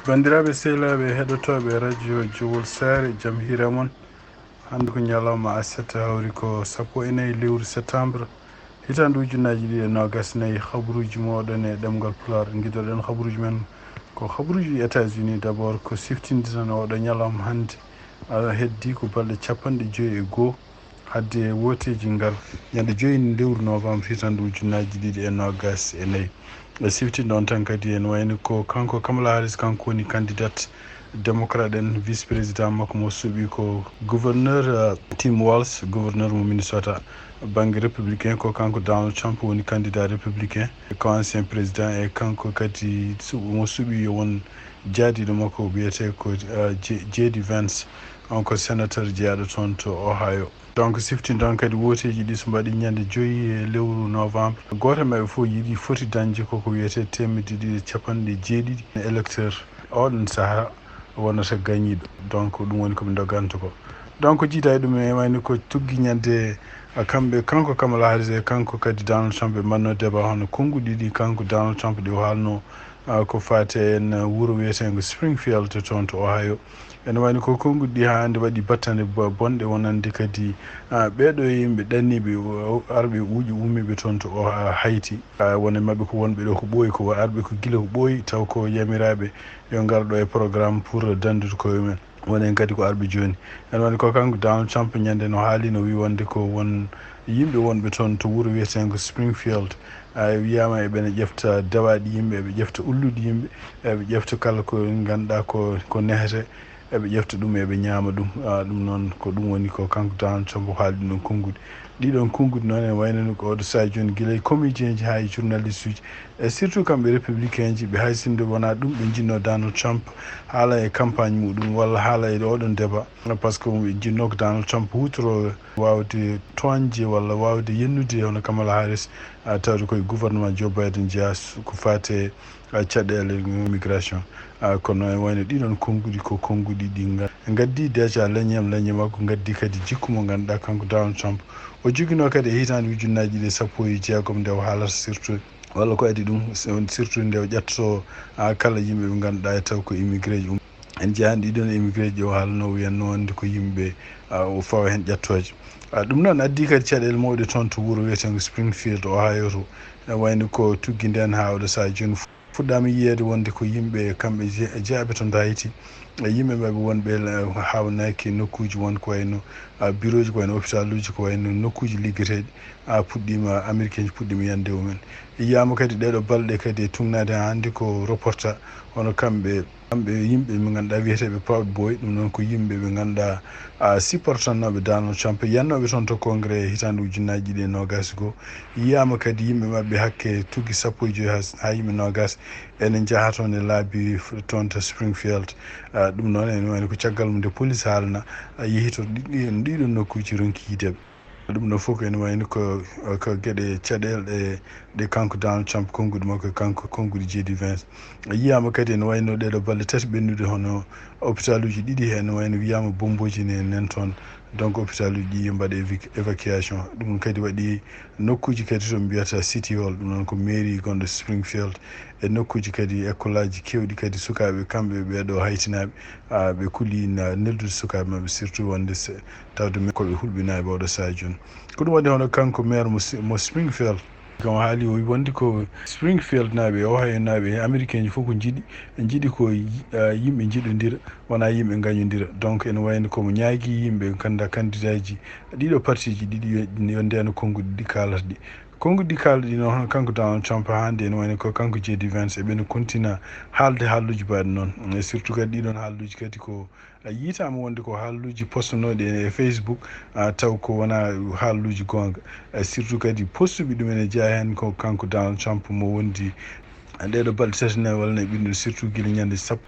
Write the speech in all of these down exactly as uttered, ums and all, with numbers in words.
Banndiraaɓe sehilaaɓe heɗotooɓe radio Jowol Saare, jam hiira mon. Hannde ko ñalawma aset, hawri ko sappo e nayi lewru septembre, hitaande ujunnaaji ɗiɗi e noogas nayi. Habruuji mooɗon e ɗemngal Pulaar. Ngiɗoɗen habruuji men ko habruuji États-Unis. D'abord ko siftinde tan oɗo ñalawma hannde, a heddi ko balɗe capanɗe joyi e goo hadde wooteeji ngar ñande joyi lewru novembre hitaande ujunnaaji ɗiɗi e noogas e nayi. E sifti ɗon tan kadi, en wayni ko kanko Kamala Harris, kanko woni candidat démocrate en, vice président makko mo suɓi ko gouverneur, uh, Tim Walz, gouverneur mo Minnesota. Bannge républicain ko kanko Donald Trump woni candidat républicain, ko ancien président, e kanko kadi suɓo mo suɓi yo won jaadiiɗo makko wiyetee ko, uh, J-, J D Vance, on ko sénateur jeyaaɗo toon to Ohio. Donc, siftinɗon kadi wooteeji ɗi so mbaɗi ñande joyi e lewru novembre, gooto e maɓɓe fof yiɗi foti dañde koko wiyetee teemedde ɗiɗi e capanɗe jeeɗiɗi électeur. Oɗon sahaa wonata gañiiɗo. Donc, ɗum woni ko ɓe ndoganta ko. Donc, jiida e ɗum, e wayni ko tuggi ñande, a, kamɓe, kanko Kamala Harris e kanko kadi Donald Trump ɓe mbaɗno débat hono konnguɗi ɗi kanko Donald Trump ɗi o haalno, a, ko faati en, a, wuro wiyeteengo Springfield toon to Ohio. Ene wayni ko konnguɗi ɗi haa hannde waɗi battane bo-, bonɗe wonande kadi, a, ɓeeɗo yimɓe ɗanniiɓe o-, o-, arɓe uuƴi ummiiɓe toon to o-, a, Haiti. A, won e maɓɓe ko wonɓe ɗo ko ɓooyi, ko arɓe ko gila ko ɓooyi, taw ko yamiraaɓe yo ngar ɗo e programme pour danndude koye mumen. Won en kadi ko arɓe jooni. Ene wayni ko kanko Donald Trump ñande no haali no wii wonde ko won yimɓe wonɓe toon to wuro wiyeteengo Springfield. A, wiyaama eɓe ne ƴefta dawaaɗi yimɓe, eɓe ƴefta ulluɗi yimɓe, eɓe ƴefta kala ko ngannduɗaa ko, ko nehete, eɓe ƴefta ɗum, eɓe ñaama ɗum. A, ɗum noon ko ɗum woni ko kanko Donald Trump haali ɗum ɗon konnguɗi. Ɗiɗon konnguɗi noon ene wayno ni ko oɗo sahaa jooni gila e comédienji haa e journalistuuji, e surtout kamɓe républicainji ɓe, hay sinno wonaa ɗum ɓe njiɗno Donald Trump haala e campagne muɗum walla haala e oɗon débat, par ce que ɓe njiɗno ko Donald Trump huutoro waawde tooñde walla waawde yennude hono Kamala Harris, a, tawde koye gouvernement Joe Biden jeyaa s-, ko faati e, a, caɗeele immigration. A, kono e wayno ɗiɗon konnguɗi ko konnguɗi ɗi nga-, ngaddi déjà leñol, leñol makko, ngaddi kadi jikku mo ngannduɗaa kanko Donald Trump o joginoo kadi e hitaande ujunnaaji ɗiɗi e sappo e jeegom nde o haalata surtout, walla ko adii ɗum, surtout nde o ƴettoto, a, kala yimɓe ɓe ngannduɗaa e taw ko immigré ji. En njahan ɗiɗon immigré ji o haalno, o wiyanno wonde ko yimɓe, a, o fawa heen ƴettooje. A, ɗum noon addi kadi caɗeele mawɗe toon to wuro wiyeteengo Springfield, Ohio to. Ene wayno ko tuggi ndeen haa oɗo sahaa jooni fuɗɗaama yiyeede wonde ko yimɓe kamɓe je-, jeyaaɓe to Haiti. E yimɓe maɓɓe wonɓe la-, haawnaaki nokkuuji won ko wayno, a, birooji, ko wayno hôpitaluuji, ko wayno nokkuuji liggeteeɗi, a, puɗɗiima, Amerikeenji puɗɗiima yande e mumen. Yiyaama kadi ɗeeɗo balɗe kadi e tugnaade haa hannde ko reporter hono kamɓe, kamɓe yimɓe ɓe ngannduɗaa wiyeteeɓe Proud Boy, ɗum noon ko yimɓe ɓe ngannduɗaa, a, supportannooɓe Donald Trump, yannooɓe toon to Congrès e hitaande ujunnaaji ɗiɗi e noogas e goo. Yiyaama kadi yimɓe maɓɓe hakke tuggi sappo e joyi haa, haa yimɓe noogas ene njaha toon e laabi f-, toon to Springfield. A, ɗum noon ene wayno ko caggal mum nde police haalna, a, yehi to ɗi-, ɗi-, ɗiɗon nokkuuji ronki yideede. Ɗum ɗo fof ko ene wayno ko, ko geɗe caɗeele ɗe, ɗe kanko Donald Trump konnguɗi makko e kanko konnguɗi J D Vance. Yiyaama kadi ene wayno ɗeeɗo balɗe tati ɓennuɗe hono hôpitaluuji ɗiɗi heen, ene wayno wiyaama bommbooji ne nan toon. Donc hôpitaluuji ɗi yo mbaɗe évi-, évacuation. Ɗum kadi waɗi nokkuuji kadi to mbiyata City Hall, ɗum noon ko mairie gonɗo Springfield, e nokkuuji kadi école aji keewɗi kadi sukaaɓe kamɓe ɓeeɗo Haitinaaɓe, a, ɓe kuli na neldude sukaaɓe maɓɓe surtout wonde se-, tawde men ko ɓe hulɓinaaɓe oɗo sahaa jooni. Ko ɗum waɗi hono kanko maire mo Si-, mo Springfield, kam o haali o wii wonde ko Springfield naaɓe, Ohio naaɓe e Amerikeenji fof ko njiɗi, njiɗi ko yi-, a, yimɓe njiɗondira, wonaa yimɓe ngañondira. Donc ene wayno ko mo ñaagii yimɓe ngannduɗaa candidatji ɗiɗo partiiji ɗiɗi yo, yo ndeeno konnguɗi ɗi kaalata ɗi. Konnguɗi kaalɗi ɗi noon, hono kanko Donald Trump hannde ene wayno ko kanko J D Vance eɓe no kontina haalde haalluuji mbaɗi noon. E surtout kadi ɗiɗon haalluuji kadi ko a yiytaama wonde ko haalluuji postonooɗi e Facebook, a, taw ko wonaa haalluuji goonga. E surtout kadi postuɓe ɗum ene jeyaa heen ko kanko Donald Trump mo wondi ɗeeɗo balɗe tati nayi walla nayi ɓennuɗe, surtout gila ñande sappo.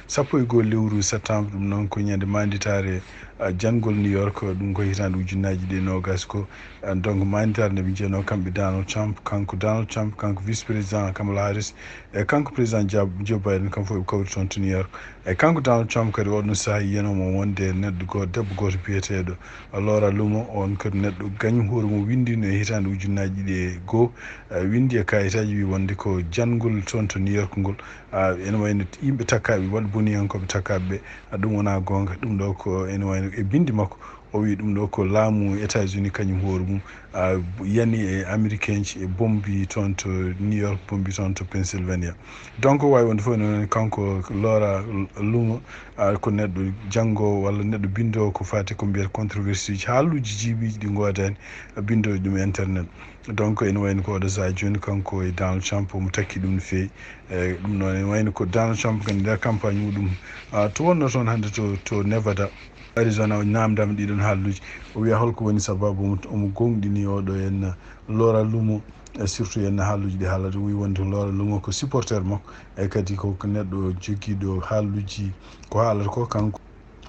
Sappo e goo lewru septembre, ɗum noon ko ñande maanditaare, ah, janngol New York, ɗum ko hitaande ujunnaaji ɗiɗi e noogas ko. Ah, donc maanditaare nde ɓe njeyanoo kamɓe Donald Trump, kanko Donald Trump, kanko vice président Kamala Harris, e kanko président Joe Biden, kamɓe fof ɓe kawri toon to New York. E kanko Donald Trump kadi oɗon sahaa yiyanoo mo wonde neɗɗo goo-, debbo gooto biyeteeɗo Laura Loomer, on kadi neɗɗo gañum hoore mum winndino e hitaande ujunnaaji ɗiɗi e goo, ah, winndi e kaayitaaji wi wonde ko janngol toon to New York ngol. Ah, ene wayno yimɓe takkaaɓe, waɗ boniyankooɓe takkaaɓe ɓe, ah, ɗum wonaa goonga. Ɗum ɗo ko ene wayno e binndi makko, o wi ɗum ɗo ko laamu États-Unis kañum hoore mum, ah, yani e Américain ji e bombi toon to New York, bombi toon to Pennsylvania. Donc waawi wonde fof noon kanko Laura Loomer, ah, ko neɗɗo janngoowo walla neɗɗo binndoowo ko faati ko mbiyata controversie ji, haaluuji jiibiiɗi ɗi ngoodaani, ah, binndooji ɗum e internet. Donc ene wayno ko oɗo sahaa jooni kanko e Donald Trump omo takki ɗum no feewi. E ɗum noon ene wayno ko Donald Trump kadi nder campagne muɗum, ah, to wonno toon hannde to, to Nevada, Arizona, o naamndaama ɗiɗon haaluuji. O wiya holko woni sababu omo, omo gooŋɗini oɗo en Laura Loomer, e surtout en haaluuji ɗi haalata. O wi wonde Laura Loomer ko supporter makko, e kadi ko, ko neɗɗo jogiiɗo haaluuji ko haalata ko kanko.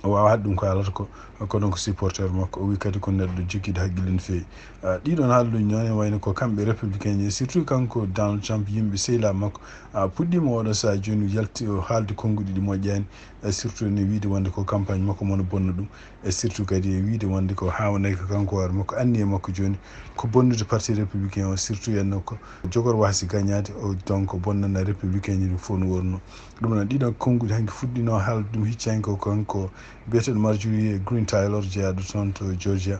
O waawaani ɗum ko haalata ko, kono ko supporter makko. O wi kadi ko neɗɗo jogiiɗo hakkille no feewi. Ah, ɗiɗon haaluuji noon ene wayno ko kamɓe républicain ji, surtout kanko Donald Trump, yimɓe sehilaaɓe makko, ah, puɗɗiima oɗo sahaa jooni yalti o haalde konnguɗi ɗi moƴƴaani, eh, surtout ne wiide wonde ko campagne makko mo no bonna ɗum, e surtout kadi e wiide wonde ko haawnay ko kanko hoore makko anniya makko jooni ko bonnude parti républicain o, surtout en ko jogor waasi gañaade o, donc bonnana républicain ji ɗum fof no worno. Ɗum noon, ɗiɗo konnguɗi hanki fuɗɗino haalde ɗum hicci hanki ko kanko biyeteeɗo Marjorie Greene Taylor, jeyaaɗo toon to Georgia.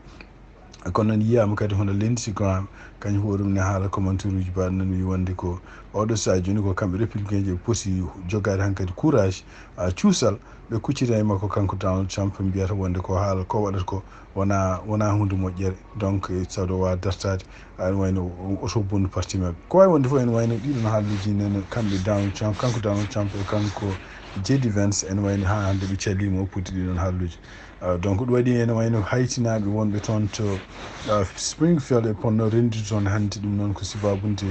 Kono noon yiyaama kadi hono Lindsey Graham, kañum hoore mum ne haala commentaire uji baɗɗo noon wi wonde ko oɗo sahaa jooni ko kamɓe républicain ji ɓe poti jogaade hankadi courage, ah, cuusal, ɓe kuccita e makko kanko Donald Trump, mbiyata wonde ko haala ko waɗata ko wona, wona hunde moƴƴere. Donc, eh, saɗo waawa dartaade, aɗa wayno o, oto bonnu parti maɓɓe. Ko waawi wonde fof ene wayno ɗiɗon haaluuji nene kamɓe Donald Trump, kanko Donald Trump e kanko J D Vance, ene wayno haa hannde ɓe caliima o puɗɗi ɗiɗon haaluuji. Ah, donc ɗum waɗi ene wayno Haïtinaaɓe wonɓe toon to, ah, Springfield e ponno renndude toon hannde. Ɗum noon ko sibaabude,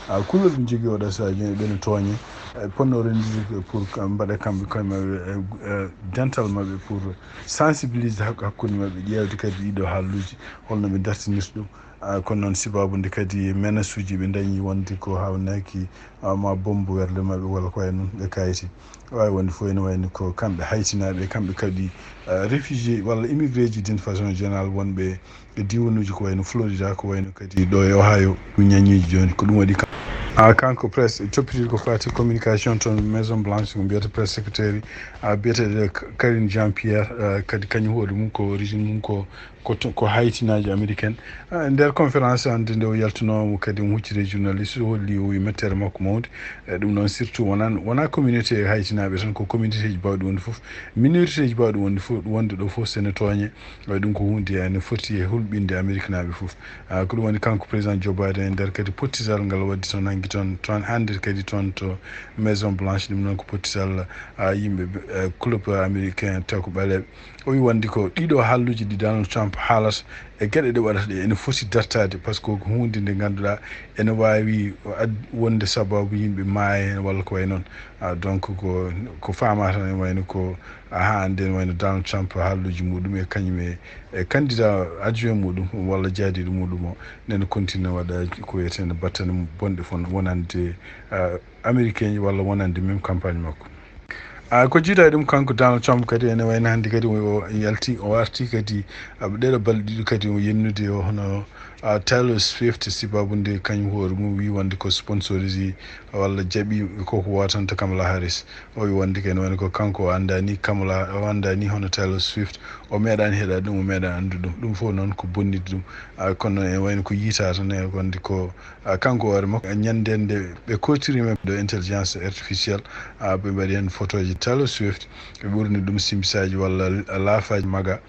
ah, kulol ɓe njogii oɗo sahaa jooni ɓe no tooñe. E ponno renndude pour ka-, mbaɗa kamɓe koye maɓɓe, eh, eh, dental maɓɓe pour sensibiliser hak-, hakkunde maɓɓe, ƴeewde kadi ɗiɗo haaluuji holno ɓe dartinirta ɗum. Ah, kono noon sibaabude kadi menace uji ɓe dañi wonde ko haawnaki, ah, ma bombe werle maɓɓe walla ko wayi noon ɓe kayiti. Waawi wonde fof ene wayno ko kamɓe Haïtinaaɓe, kamɓe kadi, ah, réfugié walla immigré ji d'une façon générale wonɓe e diiwanuuji ko wayno Florida, ko wayno kadi ɗo e Ohio, ɗum ñañiiji jooni. Ko ɗum waɗi ka-, ah, kanko presse toppitiiɗo ko faati communication toon Maison Blanche, ko mbiyata presse secrétaire, ah, biyeteeɗo K-, Karine Jean-Pierre, ah, kadi kañum hoore mum ko origine mum ko, ko to, ko Haïtinaajo américaine. Ah, nder conférence hannde nde o yaltunoo mo kadi omo hucciti e journaliste, o holli o wi mettere makko mawde. E ɗum noon surtout wonaa, wonaa communauté Haïtinaaɓe tan, ko communauté ji baawɗi wonde fof, minorité ji baawɗi wonde fof, wonde ɗo fof sene tooñe. Waɗi ɗum ko huunde ene foti e hulɓinde Ameriknaaɓe fof. Ah, ko ɗum woni kanko président Joe Biden e nder kadi pottital ngal waɗi toon hanki toon, toon hannde kadi toon to Maison Blanche. Ɗum noon ko pottital, ah, yimɓe, eh, club américain taw ko ɓaleeɓe. O wi wonde ko ɗiɗo haaluuji ɗi Donald Trump haalata e geɗe ɗe waɗata ɗe ene foti dartaade, par ce que ko huunde nde ngannduɗaa ene waawi ad-, wonde sababu yimɓe maaya heen walla ko wayi noon. Ah, donc ko, ko faama tan ene wayno ko, ah, haa hannde ene wayno Donald Trump haaluuji muɗum e kañum e, e candidat adjoint muɗum walla jaadiiɗo muɗum o nene continue waɗa ko wiyetee battane bonɗe fon wonande, ah, américain ji walla wonande même campagne makko. Ah, ko jiidaa e ɗum kanko Donald Trump kadi ene wayno hannde kadi o, o yalti, o arti kadi, ah, ɗeɗo balɗe ɗiɗi kadi o yennude o hono, ah, Taylor Swift, sibabude kañum hoore mum wi wonde ko sponsorisé walla jaɓi koko wotanta Kamala Harris. O wi wonde ko ene wayno ko kanko o anndani Kamala, o anndani hono Taylor Swift, o meeɗaani heɗaade ɗum, o meeɗaani anndude ɗum. Ɗum fof noon ko bonnide ɗum. Ah, kono ene wayno ko yiitaa tan e wonde ko, ah, kanko hoore makko, ñande nde ɓe kootiriima ɗo intelligence artificielle, ah, ɓe mbaɗi heen photoji Taylor Swift, ɓe ɓorni ɗum simbisaaji walla laafaaji maga,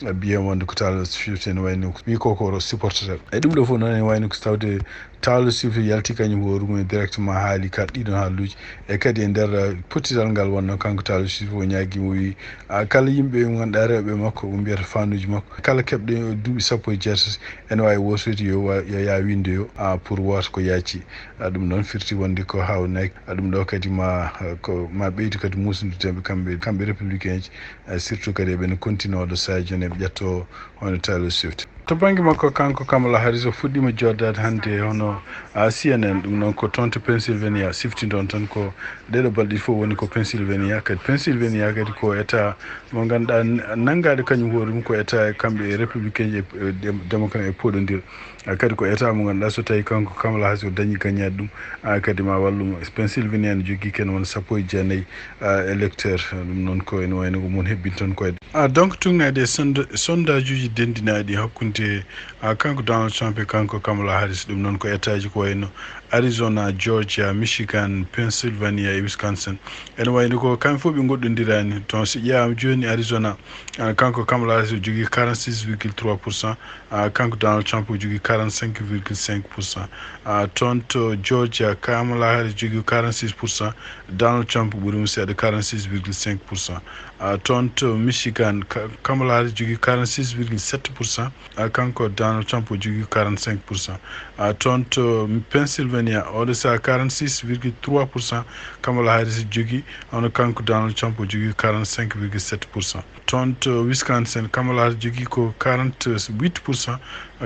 ah, mbiyen wonde ko Taylor Swift ene wayno wi ko ko supporter. E ɗum ɗo fof noon ene wayno ko tawde Taalo Sif yalti kañum hoore mum e directement haali ka ɗiɗon haalluuji. E kadi e nder, eh, pottital ngal wonno kanko Taalo Sif o ñaagi mo wi, ah, kala yimɓe mo ngannduɗaa rewɓe makko o mbiyata fanuuji makko. Kala keɓɗo duuɓi sappo e jeetati ene waawi wootoyde yo wa-, yo yaa winndoyo, ah, pour woota ko yaaci. Ah, ɗum noon firti wonde ko haawnaki. Ah, ɗum ɗo kadi ma, ah, ko ma ɓeydu kadi muusndude kamɓe, kamɓe républicain ji, ah, surtout kadi eɓe continue oɗo Sadio ne ɓe ƴetto hono Taylor Swift. To bannge makko kanko Kamala Harris o fuɗɗiima jooɗdaade hannde hono, ah, C N N, ɗum noon ko toon to Pennsylvania, sifti ɗon tan ko ɗeɗo balɗe ɗiɗi fof woni ko Pennsylvania, kadi Pennsylvania kadi ko état mo ngannduɗaa n-, nanngaade kañum hoore mum ko état kamɓe e républicain ji e, e dem-, démocrate e poɗondir. Ah, kadi ko état mo ngannduɗaa so tawi kanko Kamala Harris o dañi gañaade ɗum, ah, kadi ma wallu mo. Pennsylvania ne jogii ken won sappo e jeenayi, ah, électeur. Ɗum noon ko ene wayno ko mon hebbinton koyɗe. Ah, donc tugnaade e sonda-, sondage uji denndinaaɗi hakkunde, ah, kanko Donald Trump e kanko Kamala Harris. Ɗum noon ko état ji ko wayno Arizona, Georgia, Michigan, Pennsylvania e Wisconsin. Ene wayno ko kamɓe fof ɓe ngoɗɗondiraani. Toon so ƴeewaama jooni Arizona, ah, kanko Kamala Harris o jogii quarante-six virgule trois pour cent. Ah, kanko Donald Trump o jogii quarante-cinq virgule cinq pour cent. Ah, toon to Georgia, Kamala Harris jogii quarante-six pour cent. Donald Trump ɓuri mo seeɗa, quarante-six virgule cinq pour cent. Ah, toon to Michigan, Ka-, Kamala Harris jogii quarante-six virgule sept pour cent. Ah, kanko Donald Trump o jogii quarante-cinq pour cent. Ah, toon to Pennsylvania, oɗo sahaa quarante-six virgule trois pour cent Kamala Harris jogii, hono kanko Donald Trump o jogii quarante-cinq virgule sept pour cent. Toon to Wisconsin, Kamala Harris jogii ko quarante-huit pour cent,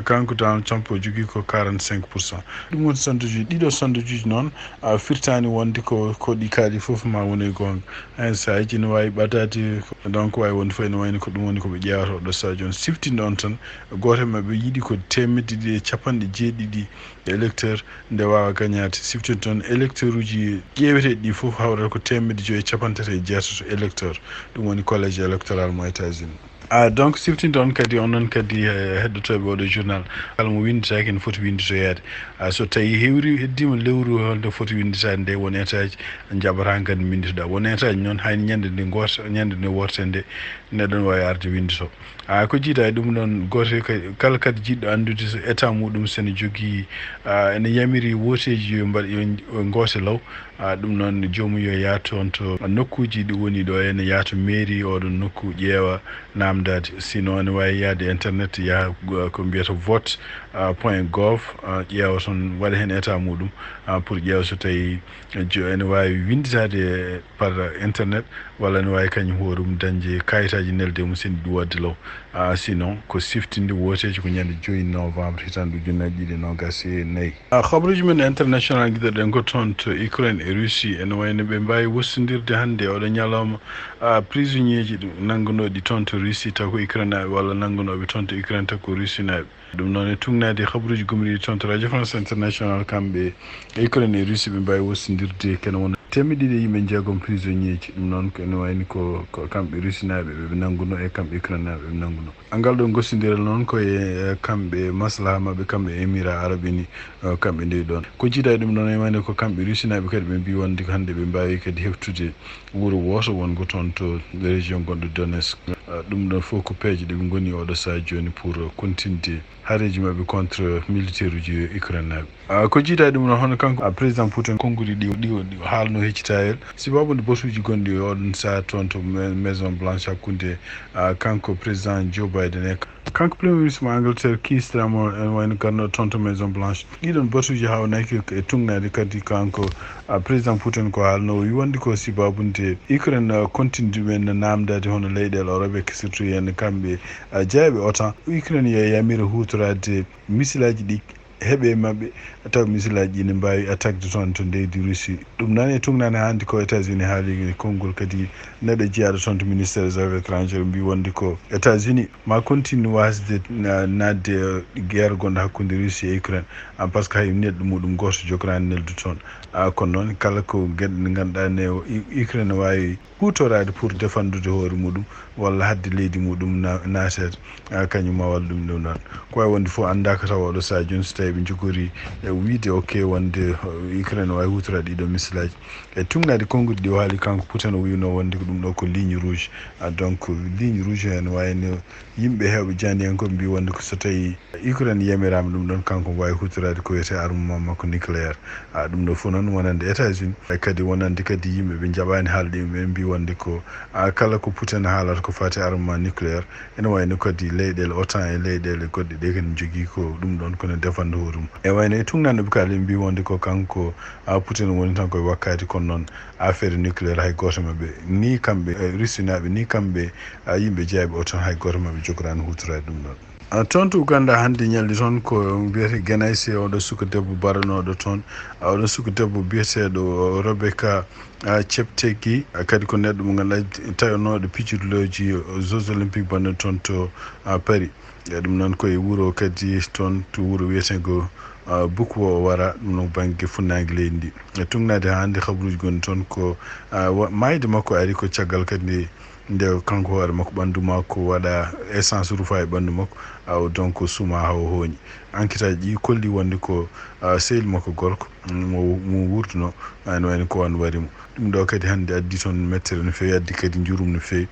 kanko Donald Trump o jogii ko quarante-cinq pour cent. Ɗum woni sondage uji, ɗiɗo sondage uji noon, ah, firtaani wonde ko, ko ɗi kaali fof ma won e goonga. Hay so a yejji no waawi ɓadaade, donc waawi wonde fof ene wayno ko ɗum woni ko ɓe ƴeewata oɗo sahaa jooni. Siftinɗo on tan, gooto e maɓɓe yiɗi ko teemedde ɗiɗi e capanɗe jeeɗiɗi électeur nde waawa gañaade. Siftinɗo toon électeur uji ƴeeweteeɗi ɗi fof hawrata ko teemedde joyi e capanɗe tati e jeetato électeur. Ɗum woni collège électoral mo États-Unis. Ah, donc siftinɗo on kadi, onon kadi, eh, heɗotooɓe oɗo journal, kala mo winnditaaki ene foti winnditoyaade. Ah, so tawi hewri, heddiima lewru holno foti winnditaade nde, won état ji njaɓataa kadi mbinnditoɗaa. Won état ji noon hay ñande nde goota, ñande nde woote nde, neɗɗo ne waawi arde winndito. Ah, ko jiidaa e ɗum noon, gooto ka-, kala kadi jiɗɗo anndude so état muɗum so ene jogii, ah, ene yamiri wooteeji yo mbaɗ-, yo, yo ngoote law. Ah, ɗum noon joomum yo yaah toon to nokkuuji ɗi woni ɗo, ene yaha to mairie oɗon nokku ƴeewa naamndaade. Sinon ene waawi yahde internet, yaha, ah, ko mbiyata vote, ah, point gov, ah, ƴeewa toon, waɗa heen état muɗum, ah, pour ƴeewa so tawi jo-, ene waawi winnditaade par internet, walla ene waawi kañum hoore mum dañde kayitaaji nelde mum so ene ɗum waɗde law. Ah, sinon ko siftinde wooteeji ko ñande joyi novembre hitaande ujunnaji ɗiɗi e noogas e nayi. Ah, habruuji men international ngiɗoɗen ko toon to Ukraine e Russie, ene wayno ɓe mbaawi wostondirde hannde oɗo ñalawma, ah, prisonnier ji ɗum nanngunooɗi toon to Russie taw ko Ukraine naaɓe, walla nanngunooɓe toon to Ukraine taw ko Russie naaɓe. Ɗum noon e tugnaade habruuji gomriiɗi toon to Radio France International, kamɓe e Ukraine e Russie ɓe mbaawi wostondirde kene wona teemedde ɗiɗi e yimɓe jeegom prisonnier ji. Ɗum noon ko ene wayni ko, ko kamɓe Russie naaɓe ɓe ɓe nannguno e kamɓe Ukraine naaɓe ɓe ɓe nannguno. Ngal ɗo gostondiral noon ko e, eh, kamɓe maslaha maɓɓe, kamɓe Émirats Arabes Unis, eh, kamɓe ndewi ɗoon. Ko jiidaa e ɗum noon, e wayno ko kamɓe Russie naaɓe kadi ɓe mbi wonde ko hannde ɓe mbaawi kadi heftude wuro wooto wongo toon to région gonɗo Donetsk. Eh, ɗum ɗoon fof ko peeje ɗe ɓe ngoni oɗo sahaa jooni pour, eh, continde hareeji maɓɓe contre militaire uji Ukraine naaɓe. Ah, ko jiidaa e ɗum noon, hono kanko, ah, président Putin, konnguli ɗi, ɗi, ɗi haalno heccitayel. Sibabu nde batuuji gonɗi e oɗon sahaa toon to Ma-, Maison Blanche hakkunde, ah, kanko président Joe Biden e kanko premier ministre mo Angleterre, Keir Starmer, en wayno garno toon to Maison Blanche. Ɗiɗon batuuji haawnaki e tugnaade kadi kanko, ah, président Putin ko haalno o wi wonde ko sibabu nde Ukraine, ah, continue men naamndaade hono leyɗeele Europe e surtout heen kamɓe, ah, jeeyaaɓe OTAN. Ukraine yo yamira huutoraade misilaaji ɗi heɓe maɓɓe, taw misilaaji ɗi ne mbaawi attaquede toon to leydi Russie. Ɗum noon e tugnaade hannde ko États-Unis haali e konngol kadi neɗɗo jeyaaɗo toon to ministère des affaires étrangères mbi wonde ko États-Unis ma continue wasde na-, naatde, eh, guerre gonɗo hakkunde Russie e Ukraine. Ah, par ce que hay neɗɗo muɗum gooto jogoraani neldu toon. Ah, kono noon kala ko geɗe ɗe ngannduɗaa ne U-, Ukraine waawi huutoraade pour défendude hoore muɗum walla haɗde leydi muɗum na-, naateede, ah, kañum ma wallu ɗum ɗum ɗoon. Ko wayi wonde fof anndaaka tawa oɗo sahaa jooni so tawi ɓe njogori e wiyde ok wonde Ukraine waawi huutoraade ɗiɗo misilaaji. E tuugnaade konnguɗi ɗi o haali kanko Putin, o wiynoo wonde ko ɗum ɗo ko ligne rouge. Ah, donc ligne rouge heen wayi no yimɓe heewɓe jaandiyankooɓe mbii wonde ko so tawii Ukraine yamiraama ɗum ɗoon, kanko waawi huutoraade ko wiyetee armement makko nucléaire. Ah, ɗum ɗo fof noon wonande États-Unis, e kadi wonande kadi yimɓe ɓe njaɓaani haalde e mumen mbii wonde ko, ah, kala ko Putin haalata ko faati armement nucléaire, ene wayi no kadi leyɗeele OTAN e leyɗeele goɗɗe ɗe kadi njogii ko ɗum ɗoon ko no defande hoore mum. E wayi no e tuugnaade ɓe kaali mbii wonde ko kanko, ah, Putin woni tan koye wakkaati, kono noon affaire nucléaire hay gooto maɓɓe, ni kamɓe, eh, Russie naaɓe, ni kamɓe, ah, yimɓe jeyaaɓe OTAN hay gooto maɓɓe jogoraani huutoraade ɗum ɗoon. Ah, toon to Uganda hannde ñalli toon ko mbiyetee Genaise, oɗo suka debbo baranooɗo toon, ah, oɗo suka debbo biyeteeɗo Rebecca, ah, Cheptegei, ah, kadi ko neɗɗo mo ngannduɗaa tawnooɗo pijirlooji Jeux Olympiques mbaɗnooɗi toon to, ah, Paris. E ɗum noon ko e wuro kadi toon to wuro wiyeteengo, ah, Bukwo o wara, ɗum noon bannge funnaange leydi ndi. E tuugnaade haa hannde kabaruuji gonɗi toon ko, ah, wa-, maayde makko ari ko caggal kadi nde kanko hoore makko ɓanndu makko waɗa essence rufa e ɓanndu makko, ah, o donc suma haa o hooñi. Enquêteaaji ɗi kolli wonde ko, ah, sehil makko gorko, mm, mo, mo wuurduno, ah, ene wayno ko oon wari mo. Ɗum ɗo kadi hannde addi toon mettere no feewi, addi kadi njurum no feewi,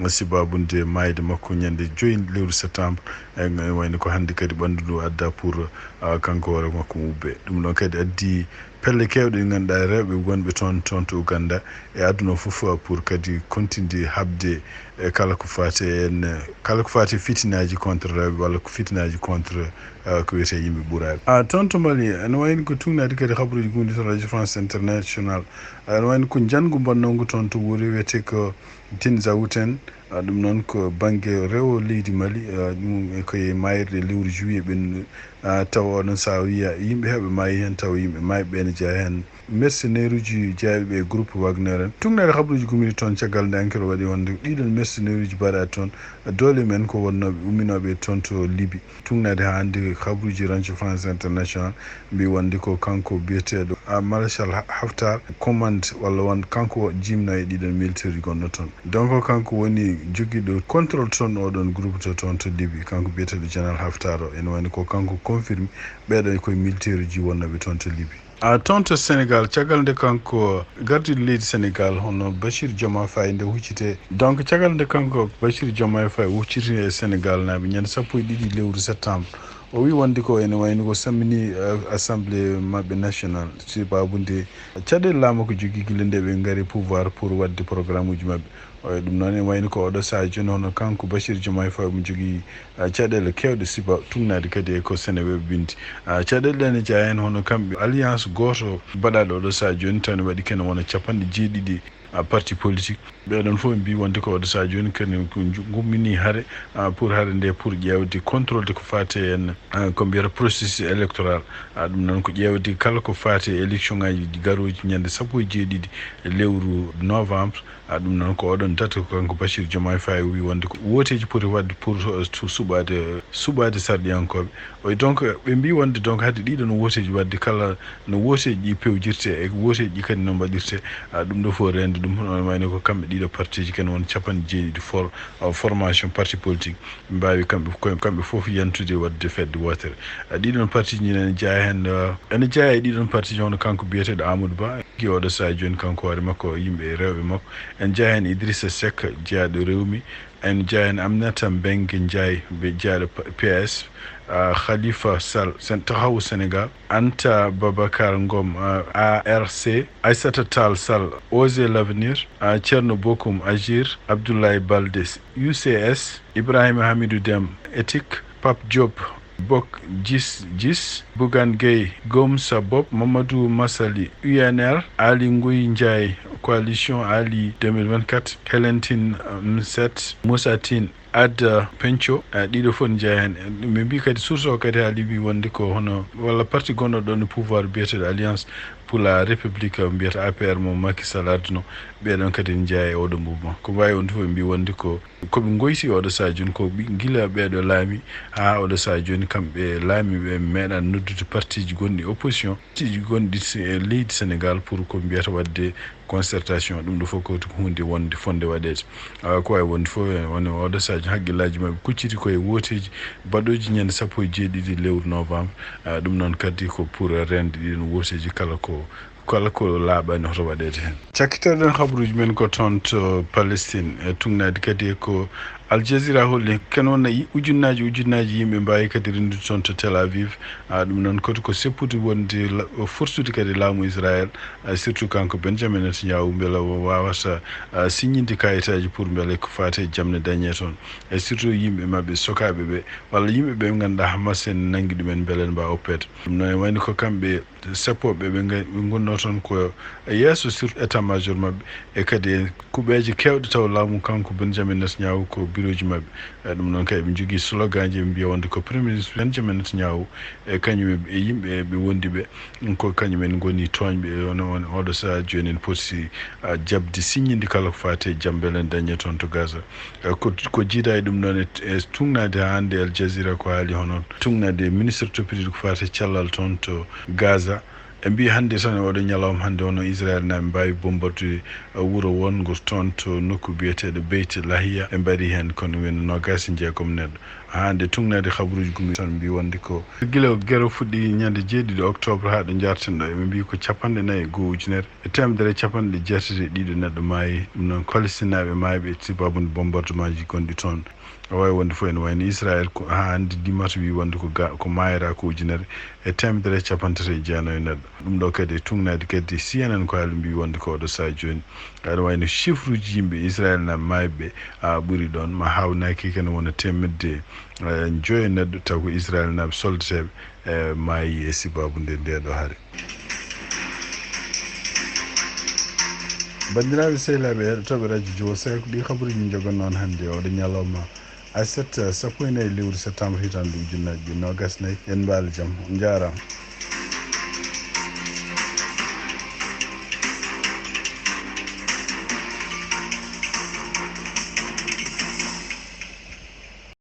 sabaabu nde maayde makko ñande joyi lewru septembre. E, e wayno ko hannde kadi ɓanndu ndu adda pour, ah, kanko hoore makko mo ubbe. Ɗum ɗon kadi addi pelle keewɗe ɗe ngannduɗaa rewɓe wonɓe toon, toon to Uganda e aduna fof, ah, pour kadi kontinde haɓde e kala ko faati en, kala ko faati fitinaaji contre rewɓe walla ko fitinaaji contre, ah, ko wiyetee yimɓe ɓuraaɓe. Ah, toon to Mali, ene wayno ko tuugnaade kadi kabaruuji gonɗi to Radio France International. Ah, ene wayno ko njanngu mbaɗnoongu toon to wuro wiyetee ko Tinzaouten. Ah, ɗum noon ko bannge rewo leydi Mali, ah, ɗum e koye maayirɗe lewru juillet ɓennuɗo. Ah, tawa oɗon sahaa wiya yimɓe heewɓe maayi heen, tawa yimɓe maayɓe ɓe ene jeyaa heen mercenaire uji jeyaaɓe e groupe Wagner en. Tuugnaade kabaruuji gummiiɗi toon caggal nde enquête waɗi wonde ɗiɗon mercenaire uji mbaɗaɗi toon, doole men ko wonnooɓe umminooɓe toon to Libi. Tuugnaade haa hannde kabaruuji Radio France International mbii wonde ko kanko biyeteeɗo, ah, Maréchal Ha-, Haftar, commande walla won kanko jimno e ɗiɗon militaire gonɗo toon. Donc kanko woni jogiiɗo contrôle toon oɗon groupe to toon to Libi, kanko biyeteeɗo Général Haftar o. Ene wayno ko kanko confirme ɓeeɗo e koye militaire uji wonnooɓe toon to Libi. Ah, toon to Sénégal, caggal nde kanko gardiiɗo leydi Sénégal, hono Bachir Diomaye Faye nde huccitee. Donc, caggal nde kanko Bachir Diomaye Faye hucciti e Sénégal naaɓe ñande sappo e ɗiɗi lewru septembre, o wii wonde ko ene wayno ko sammini, eh, assemblée maɓɓe national. Sabaabu nde caɗeele laamu ko jogii gila nde ɓe ngari pouvoir pour waɗde programme uji maɓɓe. Eh, ɗum noon ene wayno ko oɗo sahaa jooni hono kanko Bachir Diomaye Faye omo jogii, ah, caɗeele keewɗe sifa tuugnaade kadi e ko Seneweb binndi. Ah, caɗeele ɗe ne jeyaa heen hono kamɓe alliance gooto baɗaaɗo oɗo sahaa jooni tan waɗi kene wona capanɗe jeeɗiɗi, ah, parti politique. Ɓeeɗon fof ɓe mbii wonde ko oɗo sahaa jooni kadi ko nju-, ngummini hare, ah, pour hare nde pour ƴeewde contrôle de ko faati heen, ah, ko mbiyata processus électoral. Ah, ɗum noon ko ƴeewde kala ko faati e élection ngaji garooji ñande sappo e jeeɗiɗi lewru novembre. Ah, ɗum noon ko oɗon date ko kanko Bachir Diomaye Faye o wii wonde ko wooteeji poti waɗde pour, uh, su-, suɓaade, suɓaade sarɗiyankooɓe. O, donc, ɓe mbii wonde, donc, haade ɗiɗon wooteeji waɗde kala no wooteeji ɗi pewjirte e wooteeji ɗi kadi no mbaɗirte. Ah, ɗum ɗo fof reende ɗum, hono wayno ko kamɓe ɗiɗo partiiji kadi won capanɗe jeeɗiɗi for-, uh, formation parti politique. Ɓe mbaawi kamɓe, ko kamɓe fof yantude waɗde fedde wootere. Ah, ɗiɗon partiiji ɗi ene jeyaa heen, uh, ene jeyaa e ɗiɗon partiiji hono kanko biyeteeɗo Amadou Ba, ki oɗo sahaa jooni kanko hoore makko, yimɓe e rewɓe makko. En jeyaa heen Idrissa Seck, jeyaaɗo Rewmi. En jeyaa heen Aminata Mbengue Ndiaye, ɓe jeyaaɗo P-, P A S, ah, Khalifa Sall, Sen-, Taxawu Sénégal, Anta Babacar Ngom, ah, A R C, Aïssata Tall Sall, Osez l'Avenir, ah, Thierno Bocoum, Agir, Abdoulaye Baldé, U C S, Ibrahima Hamidou Dème, Éthique, Pape Diop, Bok Gis Gis, Bougane Gueye, Gëm Sa Bopp, Mamadou Massaly, U N R, Aly Ngouille Ndiaye, Coalition Aly deux mille vingt-quatre, Hélène Tine, euh, M sept, Moussa Tine, Ada Pencho, eh, ɗiɗo fof ne jeyaa heen. Ɓe mbii kadi source o kadi haali mbii wonde ko hono, walla parti gonɗo ɗoon e pouvoir biyeteeɗo Alliance pour la République, mbiyata A P R mo Macky Sall arduno, ɓeɗon kadi ne jeyaa e oɗo mouvement. Ko mbawi wonde fof ɓe mbi wonde ko, ko ɓe goyti oɗo saha jooni ko ɓi-, gila ɓeɗo laami ha oɗo saha jooni kamɓe laamiɓe meeɗa noddude partiji gonɗi opposition, partiji gonɗi se-, e leydi Sénégal pour ko mbiyata wadde concertation. Ɗum ɗo fof ko hunde wonde fonde waɗede. Ah, ko wawi wonde fof, eh, woni oɗo saha jooni haqqillaaji maɓɓe kucciti koye wooteji baɗooji ñande sappo e jeeɗiɗi lewru novembre. Ah, ɗum noon kadi ko pour rende ɗiɗon wooteji kala ko, kala ko laaɓani hoto waɗede heen. Cakkitoɗen habaruuji men ko toon to Palestine, e tuugnaade kadi e ko Al Jazeera holli, ken wona yi-, ujunnaaji, ujunnaaji yimɓe mbaawi kadi renndude toon to Tel Aviv. Ah, ɗum noon kadi ko seppude wonde la-, forsude kadi laamu Israel, ah, surtout kanko Benjamin Netanyahu, mbela o waawata, ah, siññinde kayitaaji pour mbele ko faati e jam ne dañee toon. E surtout yimɓe maɓɓe, sokaaɓe ɓe, walla yimɓe ɓe ngannduɗaa Hamas en nanngi ɗumen mbele ne mbaawa oppeede. Ɗum noon wayno ko kamɓe seppooɓe ɓe nga-, ɓe ngonno toon ko e yeeso surtout état major maɓɓe, e kadi e kuɓeeje keewɗe taw laamu kanko Benjamin Netanyahu ko birooji maɓɓe. E ɗum noon kay ɓe njogii sloganji, ɓe mbiya wonde ko Premier Ministre Benjamin Netanyahu e kañum e yimɓe ɓe wondi ɓe, ko kañum en ngoni tooñɓe e on, on, oɗo saha jooni en poti, ah, jaɓde siññinde kala ko faati e jam mbele en dañee toon to Gaza. E ko, ko jiida e ɗum noon e, e tuugnaade haa hannde Al Jazeera ko haali hono tuugnaade ministre toppitiiɗo ko faati e cellal toon to Gaza. E mbiyi hannde tan e oɗo ñalawma hannde hono Israel naaɓe mbaawi bombardude, eh, wuro wonngo toon to nokku biyeteeɗo Beit Lahiya. Ɓe mbaɗi heen kono wiyata noogaas e jeegom neɗɗo. Haa nde tuugnaade habaruuji gumi tan mbiyi wonde ko gila gere fuɗɗi ñande jeeɗiɗi octobre haa ɗo njarten ɗo, eɓe mbiyi ko capanɗe nayi e goo ujunere e teemedere e capanɗe jeetati e ɗiɗo neɗɗo maayi. Ɗum noon Palestinaaɓe maayiɓe e sababu bombardement ji gonɗi toon. O wawi wonde fof ene wayno Israel ko haa hannde dimmata wi wonde ko ga, ko maayra ko ujunere e teemedere e capanɗe tati e jeenayo neɗɗo. Ɗum ɗo kadi e tuugnaade kadi C N N ko haali mbi wonde ko oɗo saha jooni. Aɗa wayno chiffre uji yimɓe Israel naaɓe maayɓe a ɓuri ɗoon, ma haawnaki kene wona teemedde, eh, joyo neɗɗo taw ko Israel naaɓe soldateeɓe, eh, maayi e sababu nde, nde ɗo hare. Banndiraaɓe sehilaaɓe heɗotooɓe Radio Juwa Seeku, ɗi habaruuji njogon noon hannde oɗo ñalawma aset, sappo e nayi lewru septembre hitaande ujunnaaji ɗiɗi noogas nayi. En mbaali jam, on njaaraama.